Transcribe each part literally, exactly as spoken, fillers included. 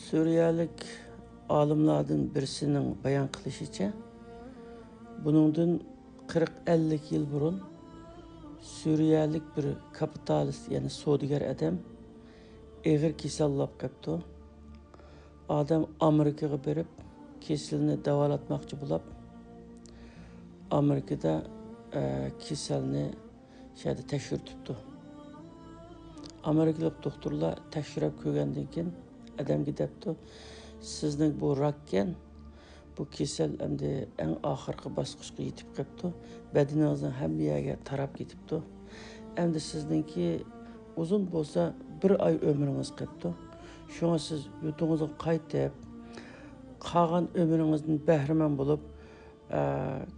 سۈرىيەلىك ئالىملاردىن بىرسىنىڭ بايان قىلىشىچە، بۇنىڭدىن قىرىق ئەللىك يىل بۇرۇن سۈرىيەلىك بىر كاپىتالىست، يەنى سودىگەر ئادەم ئېغىر كېسەللەپ قاپتۇ. ئادەم ئامېرىكىغا بېرىپ، كېسىلىنى داۋالاتماقچى بولۇپ، ئامېرىكىدا، ئە، كېسەلنى شۇ يەردە تەكشۈرتۈپتۇ. ئامېرىكىلىق دوختۇرلار تەكشۈرۈپ كۆرگەندىن كېيىن، ئادەمگە دەپتۇ، سىزنىڭ بۇ راككەن، بۇ كېسەل ئەمدى ئەڭ ئاخىرقى باسقۇچقا يېتىپ قاپتۇ. بەدىنىڭىزنىڭ ھەممە يەرگە تاراپ كېتىپتۇ. ئەمدى سىزنىڭكى ئۇزۇن بولسا بىر ئاي ئۆمرىڭىز قاپتۇ. شۇڭا سىز يۇرتىڭىزغا قايتىپ، قالغان ئۆمرىڭىزدىن بەھرىمەن بولۇپ، ئە،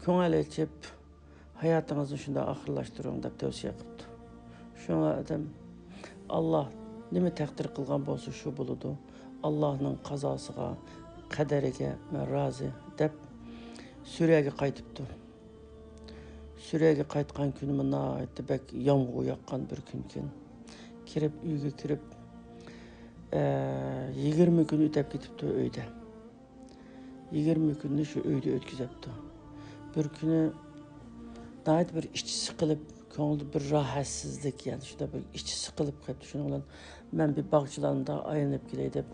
كۆڭۈل ئېچىپ، ھاياتىڭىزنى شۇنداق ئاخىرلاشتۇرۇڭ دەپ تەۋسىيە قىپتۇ. شۇڭا ئادەم، ئاللا نېمە تەقدىر قىلغان بولسا شۇ بولىدۇ. ئاللانىڭ قازاسىغا، قەدىرىگە مەن رازى دەپ سۈرىيەگە قايتىپتۇ. سۈرىيەگە قايتقان كۈنىمۇ ناھايىتى بەك يامغۇر ياغقان بىر كۈنكەن. كىرىپ، ئۆيگە كىرىپ، ئە، يىگىرمە كۈن ئۆتەپ كېتىپتۇ ئۆيدە. يىگىرمە كۈننى شۇ ئۆيدە ئۆتكۈزەپتۇ. بىر كۈنى ناھايىتى بىر ئىچى سىقىلىپ، كۆڭلىدە بىر راھەتسىزلىك، يەنى شۇنداق بىر ئىچى سىقىلىپ قاپتۇ. شۇنىڭ بىلەن مەن بىر باغچىلاردا ئايلىنىپ كېلەي دەپ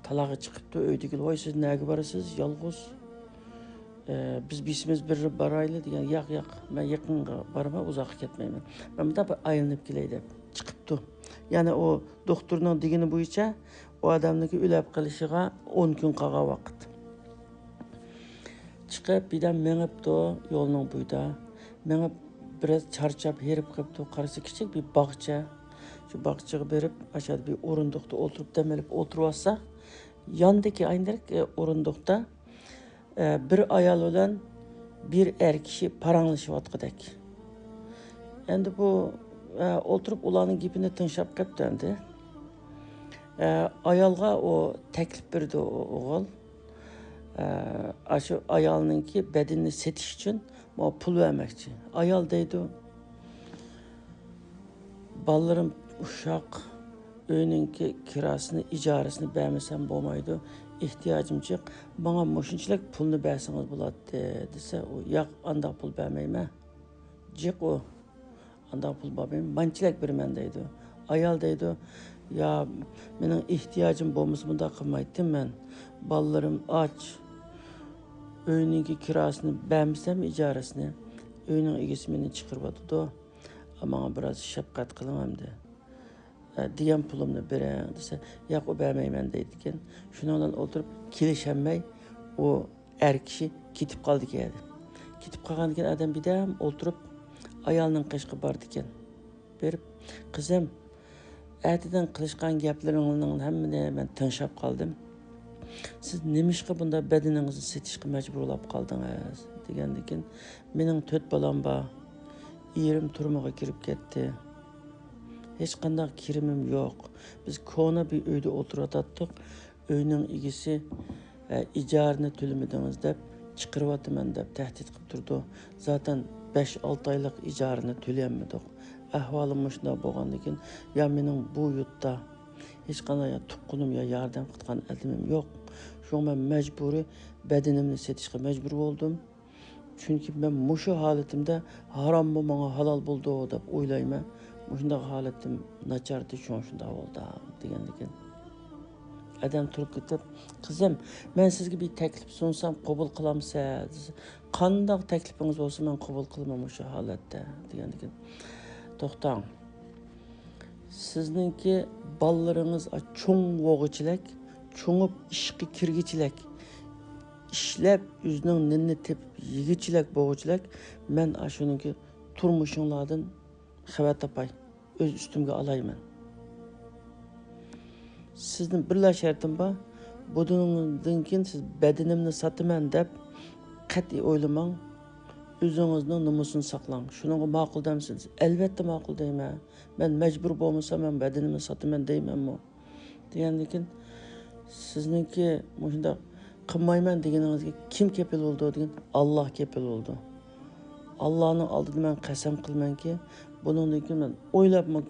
تالاغا چىقىپتۇ. ئۆيدىكىلەر، ۋاي، سىز نەگە بارىسىز؟ يالغۇز. ئە، بىز بېشىمىز بىر بارايلى دېگەن، ياق، ياق، مەن يېقىنغا بارىمەن، ئۇزاققا كەتمەيمەن. مەن مۇنداق بىر ئايلىنىپ كېلەي دەپ چىقىپتۇ. يەنى ئۇ دوختۇرنىڭ دېگىنى بويىچە ئۇ ئادەمنىڭكى ئۆلۈپ قېلىشىغا ئون كۈن قالغان ۋاقىت. چىقىپ، بىردەم مېڭىپتۇ يولنىڭ بويىدا. مېڭىپ، بىراز چارچاپ، ھېرىپ قېپتۇ. قارىسا، كىچىك بىر باغچە. شۇ باغچىغا بېرىپ، ئاشۇ بىر ئورۇندۇقتا ئولتۇرۇپ، دەم ئېلىپ ئولتۇرۇۋاتسا، ياندىكى ئاينىدەك، ئورۇندۇقتا، ئە، بىر ئايال بىلەن بىر ئەر كىشى پاراڭلىشىۋاتقۇدەك. ئەمدى بۇ، ئە، ئولتۇرۇپ ئۇلارنىڭ گېپىنى تىڭشاپ قېپتۇ ئەمدى. ئە، ئايالغا ئۇ تەكلىپ بېرىدۇ، ئۇ ئوغۇل. ئە، ئاشۇ ئايالنىڭكى بەدىنىنى سېتىش ئۈچۈن ماڭا پۇل بەرمەكچى. ئايال دەيدۇ، بالىلىرىم ئۇششاق، ئۆينىڭكى كىراسىنى، ئىجارىسىنى بەرمىسەم بولمايدۇ، ئېھتىياجىم جىق، ماڭا مۇشۇنچىلىك پۇلنى بەرسىڭىز بولاتتى، دېسە، ئۇ، ياق، ئانداق پۇل بەرمەيمەن. جىق ئۇ. ئانداق پۇل بەرمەيمەن، مانچىلىك بېرىمەن دەيدۇ. ئايال دەيدۇ، يا، مېنىڭ ئېھتىياجىم بولمىسا مۇنداق قىلمايتتىم مەن. بالىلىرىم ئاچ. ئۆينىڭكى كىراسىنى بەرمىسەم، ئىجارىسىنى، ئۆينىڭ ئىگىسى مېنى چىقىرىۋاتىدۇ. ماڭا بىراز شەپقەت قىلىڭ ئەمدى. ئە، دېگەن پۇلۇمنى بېرىڭ دېسە، ياق، ئۇ بەرمەيمەن دەيدىكەن. شۇنىڭ بىلەن ئولتۇرۇپ كېلىشەلمەي، ئۇ ئەر كىشى كېتىپ قالدىكەن. كېتىپ قالغاندىكىن ئادەم بىردەم ئولتۇرۇپ ئايالنىڭ قېشىغا بارىدىكەن. بېرىپ، قىزىم، ئەتىدىن قىلىشقان گەپلىرىڭنىڭ ھەممىنى مەن تىڭشاپ قالدىم. سىز نېمىشقا بۇنداق بەدىنىڭىزنى سېتىشقا مەجبۇرلاپ قالدىڭىز؟ دېگەندىكىن، مېنىڭ تۆت بالام بار. ئېرىم تۈرمىگە كىرىپ كەتتى. ھېچقانداق كىرىمىم يوق. بىز كونا بىر ئۆيدە ئولتۇرۇۋاتاتتۇق. ئۆينىڭ ئىگىسى، ئە، ئىجارىنى تۆلىمىدىڭىز دەپ، چىقىرىۋاتىمەن دەپ تەھدىت قىلىپ تۇرىدۇ. زاتەن بەش-ئالتە ئايلىق ئىجارىنى تۆلىيەلمىدۇق. ئەھۋالىم مۇشۇنداق بولغاندىكىن، يا مېنىڭ بۇ يۇرتتا ھېچقانداق يا تۇغقىنىم، يا ياردەم قىلىدىغان ئادىمىم يوق. شۇڭا مەن مەجبۇرىي بەدىنىمنى سېتىشقا مەجبۇر بولدۇم. چۈنكى مەن مۇشۇ ھالىتىمدە ھاراممۇ ماڭا ھالال بولىدۇ دەپ ئويلايمەن. مۇشۇنداق ھالىتىم ناچارتى، شۇڭا شۇنداق بولدى دېگەندىكىن، ئادەم تۇرۇپ كېتىپ، قىزىم، مەن سىزگە بىر تەكلىپ سۇنسام قوبۇل قىلامسىز؟ دېسە، قانداق تەكلىپىڭىز بولسا مەن قوبۇل قىلىمەن مۇشۇ ھالەتتە دېگەندىكىن، توختاڭ. سىزنىڭكى بالىلىرىڭىز چوڭ بولغۇچىلەك، چوڭۇپ ئىشقا كىرگۈچىلەك، ئىشلەپ ئۆزىنىڭ نېنىنى تېپىپ يېگۈچىلەك بولغۇچىلەك، مەن ئاشۇنىڭكى تۇرمۇشۇڭلاردىن خەۋەر تاپاي، ئۆز ئۈستۈمگە ئالايمەن. سىزدىن بىرلا شەرتىم بار، بۇنىڭدىن كېيىن سىز بەدىنىمنى ساتىمەن دەپ قەتئىي ئويلىماڭ، ئۆزىڭىزنىڭ نومۇسىنى ساقلاڭ. شۇنىڭغا ماقۇل دەمسىز؟ ئەلۋەتتە ماقۇل دەيمەن. مەن مەجبۇر بولمىسام، مەن بەدىنىمنى ساتىمەن دەيمەنمۇ؟ دېگەندىكىن، سىزنىڭكى مۇشۇنداق قىلمايمەن دېگىنىڭىزگە كىم كېپىل بولىدۇ دېگەن، ئاللا كېپىل بولىدۇ. ئاللانىڭ ئالدىدا مەن قەسەم قىلىمەنكى، بۇنىڭدىن كېيىن مەن ئويلاپمۇ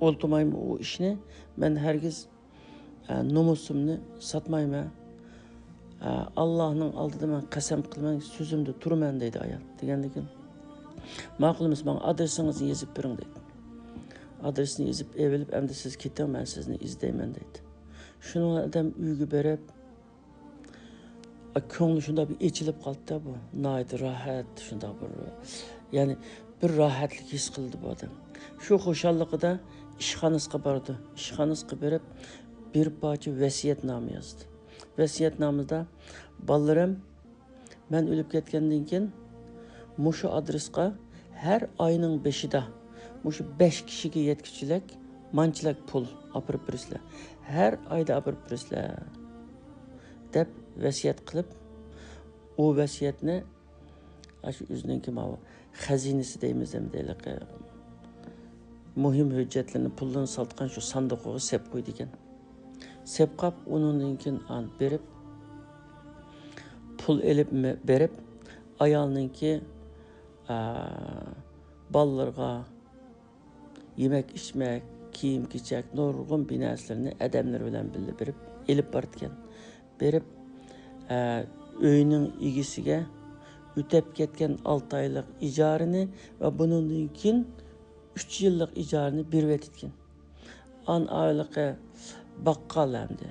ئولتۇرمايمەن ئۇ ئىشنى. مەن ھەرگىز ئە، نومۇسۇمنى ساتمايمەن. ئە، ئاللاھنىڭ ئالدىدا مەن قەسەم قىلىمەن، سۆزۈمدە تۇرىمەن، دەيدۇ ئايال. دېگەندىكىن، ماقۇل ئەمىسە، ماڭا ئادرېسىڭىزنى يېزىپ بېرىڭ، دەيدۇ. ئادرېسنى يېزىپ ئېلىپ، ئەمدى سىز كېتىڭ، مەن سىزنى ئىزدەيمەن، دەيدۇ. شۇنىڭ بىلەن ئادەم ئۆيگە بېرىپ، كۆڭلى شۇنداق بىر ئېچىلىپ قالدى بۇ. ناھايىتى راھەت، شۇنداق بىر، يەنى بىر راھەتلىك ھېس قىلدى بۇ ئادەم. شۇ خۇشاللىقىدا ئىشخانىسىغا بارىدۇ. ئىشخانىسىغا بېرىپ، بىر پارچە ۋەسىيەتنامە يازدى. ۋەسىيەتنامىدا، بالىلىرىم، مەن ئۆلۈپ كەتكەندىن كېيىن مۇشۇ ئادرېسقا ھەر ئاينىڭ بېشىدا مۇشۇ بەش كىشىگە يەتكۈچىلىك مانچىلىك پۇل ئاپىرىپ بېرىسىلەر. ھەر ئايدا ئاپىرىپ بېرىسىلەر، دەپ ۋەسىيەت قىلىپ، ئۇ ۋەسىيەتنى ئاشۇ ئۆزىنىڭكى ماۋۇ خەزىنىسى دەيمىز ئەمدى، ھېلىقى مۇھىم ھۆججەتلىرىنى، پۇللىرىنى ساتقان شۇ ساندۇقىغا سېلىپ قويىدىكەن. سېلىپ قاپ، ئۇنىڭدىن كېيىن ئان بېرىپ، پۇل ئېلىپ مە-، بېرىپ، ئايالنىڭكى، ئا، بالىلىرىغا يېمەك-ئىچمەك، كىيىم-كېچەك، نۇرغۇن بىر نەرسىلىرىنى ئادەملىرى بىلەن بىللە بېرىپ ئېلىپ بارىدىكەن. بېرىپ، ئە، ئۆينىڭ ئىگىسىگە ئۆتەپ كەتكەن ئالتە ئايلىق ئىجارىنى ۋە بۇنىڭدىن كېيىن ئۈچ يىللىق ئىجارىنى بېرىۋېتىدىكەن. ئان ئايلىقى باققال ئەمدى.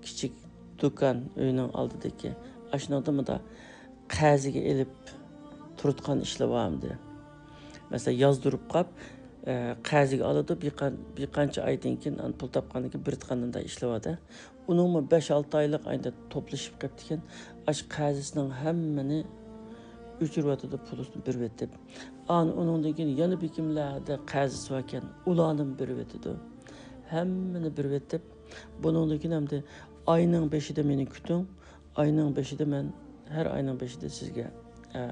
كىچىك دۇكان ئۆينىڭ ئالدىدىكى. ئاشۇنىڭدا مۇندا قەرزگە ئېلىپ تۇرۇتقان ئىشلار بار ئەمدى. مەسىلەن، يازدۇرۇپ قاپ، ئە، قەرزگە ئالىدۇ، بىر قان-، بىر قانچە ئايدىن كېيىن، ئان پۇل تاپقاندىن كېيىن بېرىدىغان ئىشلار بار-دە. ئۇنىڭمۇ بەش-ئالتە ئايلىق ئايدا توپلىشىپ قېپتىكەن. ئاشۇ قەرزىسىنىڭ ھەممىنى ئۆچۈرۈۋاتىدۇ، پۇلىسىنى بېرىۋېتىپ. ئان-، ئۇنىڭدىن كېيىن يەنە بېكىملەردە قەرزىسى باركەن، ئۇلارنىمۇ بېرىۋېتىدۇ. ھەممىنى بېرىۋېتىپ، بۇنىڭدىن كېيىن ئەمدى ئاينىڭ بېشىدا مېنى كۈتۈڭ، ئاينىڭ بېشىدا مەن، ھەر ئاينىڭ بېشىدا سىزگە، ئە،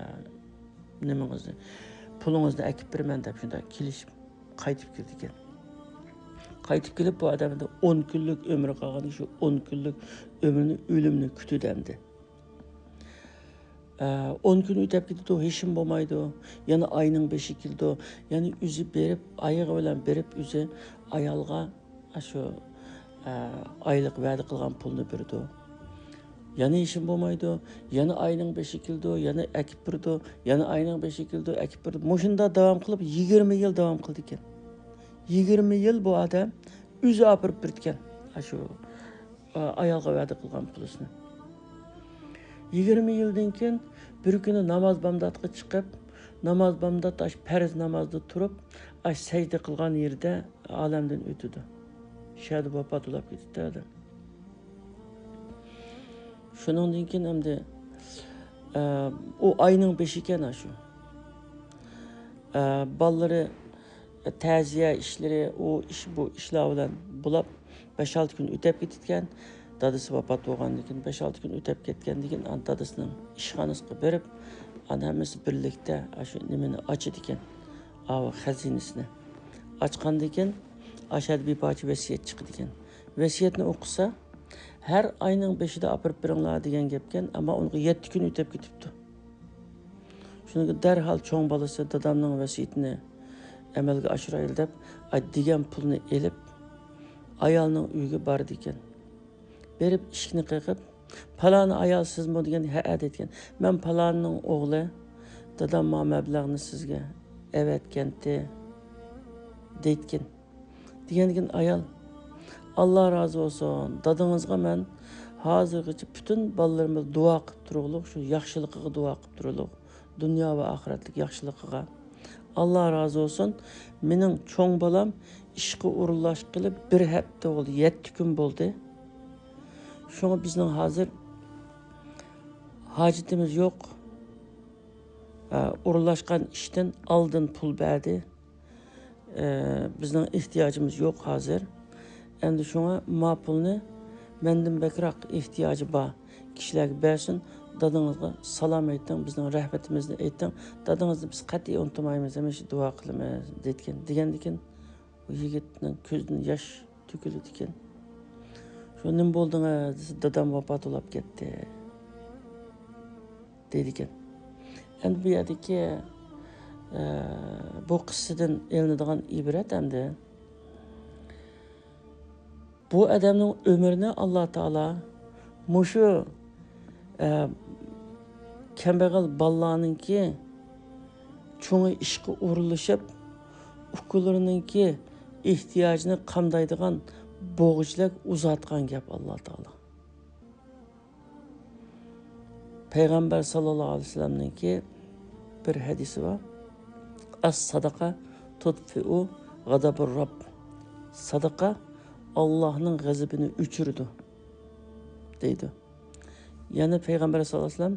نېمىڭىزنى، پۇلىڭىزنى ئەكىپ بېرىمەن، دەپ شۇنداق كېلىشىپ قايتىپ كېلىدىكەن. قايتىپ كېلىپ، بۇ ئادەم ئەمدى ئون كۈنلۈك ئۆمرى قالغان، شۇ ئون كۈنلۈك ئۆمرىنى، ئۆلۈمنى كۈتىدۇ ئەمدى. ئە، ئون كۈن ئۆتەپ كېتىدۇ، ھېچنېمە بولمايدۇ. يەنە ئاينىڭ بېشى كېلىدۇ. يەنە ئۆزى بېرىپ، ئايىغى بىلەن بېرىپ ئۆزى ئايالغا ئاشۇ، ئە، ئايلىق ۋەدە قىلغان پۇلنى بېرىدۇ. يەنە ھېچنېمە بولمايدۇ. يەنە ئاينىڭ بېشى كېلىدۇ، يەنە ئەكىپ بېرىدۇ. يەنە ئاينىڭ بېشى كېلىدۇ، ئەكىپ بېرىدۇ. مۇشۇنداق داۋام قىلىپ يىگىرمە يىل داۋام قىلىدىكەن. يىگىرمە يىل بۇ ئادەم ئۆزى ئاپىرىپ بېرىدىكەن. ئاشۇ، ئە، ئايالغا ۋەدە قىلغان پۇلىسىنى. يىگىرمە يىلدىن كېيىن بىر كۈنى ناماز بامداتقا چىقىپ، ناماز بامدات ئاش پەرز نامازدا تۇرۇپ، ئاش سەجدە قىلغان يېرىدە ئالەمدىن ئۆتىدۇ. شەدە ۋاپات بولاپ كېتىپتۇ ئادەم. شۇنىڭدىن كېيىن ئەمدى، ئە، ئۇ ئاينىڭ بېشى ئىكەن، ئاشۇ. ئە، بالىلىرى، ئە، تەزىيە ئىشلىرى، ئۇ ئىش، بۇ ئىشلار بىلەن بولاپ، بەش-ئالتە كۈن ئۆتەپ كېتىدىكەن. دادىسى ۋاپات بولغاندىن كېيىن، بەش-ئالتە كۈن ئۆتەپ كەتكەندىن كېيىن، ئان-، دادىسىنىڭ ئىشخانىسىغا بېرىپ، ئان ھەممىسى بىرلىكتە ئاشۇ نېمىنى ئاچىدىكەن. ئاۋۇ خەزىنىسىنى ئاچقاندىن كېيىن، ئاشەدە بىر پارچە ۋەسىيەت چىقىدىكەن. ۋەسىيەتنى ئوقۇسا، ھەر ئاينىڭ بېشىدا ئاپىرىپ بېرىڭلار دېگەن گەپكەن، ئەمما ئۇنىڭغا يەتتە كۈن ئۆتەپ كېتىپتۇ. شۇنىڭغا دەرھال چوڭ بالىسى دادامنىڭ ۋەسىيىتىنى ئەمەلگە ئاشۇرايلى دەپ، ئا، دېگەن پۇلنى ئېلىپ، ئايالنىڭ ئۆيىگە بارىدىكەن. بېرىپ ئىشىكنى قېقىپ، «پالانى ئايال سىزمۇ؟» دېگەن، «ھەئە» دەيدىكەن. «مەن پالانىنىڭ ئوغلى، دادام ما مەبلەغنى سىزگە ئەۋەتكەنتى» دەيدىكەن. دېگەندىكىن ئايال، «ئاللا رازى بولسۇن، دادىڭىزغا مەن ھازىرغىچە پۈتۈن بالىلىرىمىز دۇئا قىلىپ تۇرغۇلۇق، شۇ ياخشىلىقىغا دۇئا قىلىپ تۇرغۇلۇق، دۇنيا ۋە ئاخىرەتلىك ياخشىلىقىغا. ئاللا رازى بولسۇن، مېنىڭ چوڭ بالام ئىشقا ئورۇنلاشقىلى بىر ھەپتە بولدى، يەتتە كۈن بولدى. شۇڭا بىزنىڭ ھازىر ھاجىتىمىز يوق. ئە، ئورۇنلاشقان ئىشتىن ئالدىن پۇل بەردى. ئە، بىزنىڭ ئېھتىياجىمىز يوق ھازىر. ئەمدى شۇڭا ما پۇلنى مەندىن بەكرەك ئېھتىياجى بار كىشىلەرگە بەرسۇن. دادىڭىزغا سالام ئېيتىڭ، بىزنىڭ رەھمىتىمىزنى ئېيتىڭ. دادىڭىزنى بىز قەتئىي ئۇنتۇمايمىز، ھەمىشە دۇئا قىلىمىز» دەيدىكەن. دېگەندىكىن، ئۇ يىگىتنىڭ كۆزىدىن ياش تۆكۈلىدىكەن. «شۇ نېمە بولدىڭىز؟» دېسە، «دادام ۋاپات بولاپ كەتتى» دەيدىكەن. ئەمدى بۇ يەردىكى، ئە، بۇ قىسسىدىن ئېلىنىدىغان ئىبرەت ئەمدى، بۇ ئادەمنىڭ ئۆمرىنى ئاللا تائالا مۇشۇ، ئە، كەمبەغەل بالىلارنىڭكى چوڭى ئىشقا ئورۇنلىشىپ، ئۇكىلىرىنىڭكى ئېھتىياجىنى قامدايدىغان بوغچىلەك ئۇزاتقان گەپ ئاللا تائالا. پەيغەمبەر ساللاللاھۇ ئەلەيھى ۋەسەللەمنىڭكى بىر ھەدىسى بار. «ئەس سەدەقە تۇتفىئۇ غەدەبۇر رەب.» سەدەقە ئاللاھنىڭ غەزىپىنى ئۆچۈرىدۇ، دەيدۇ. يەنە پەيغەمبەر ساللاللاھۇ ئەلەيھى ۋەسەللەم،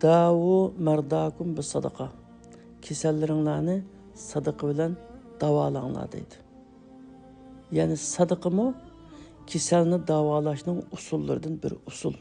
«داۋۇ مەرداكۇم بىس سەدەقە.» كېسەللىرىڭلارنى سەدىقە بىلەن داۋالاڭلار، دەيدۇ. يەنى سەدىقىمۇ كېسەلنى داۋالاشنىڭ ئۇسۇللىرىدىن بىر ئۇسۇل.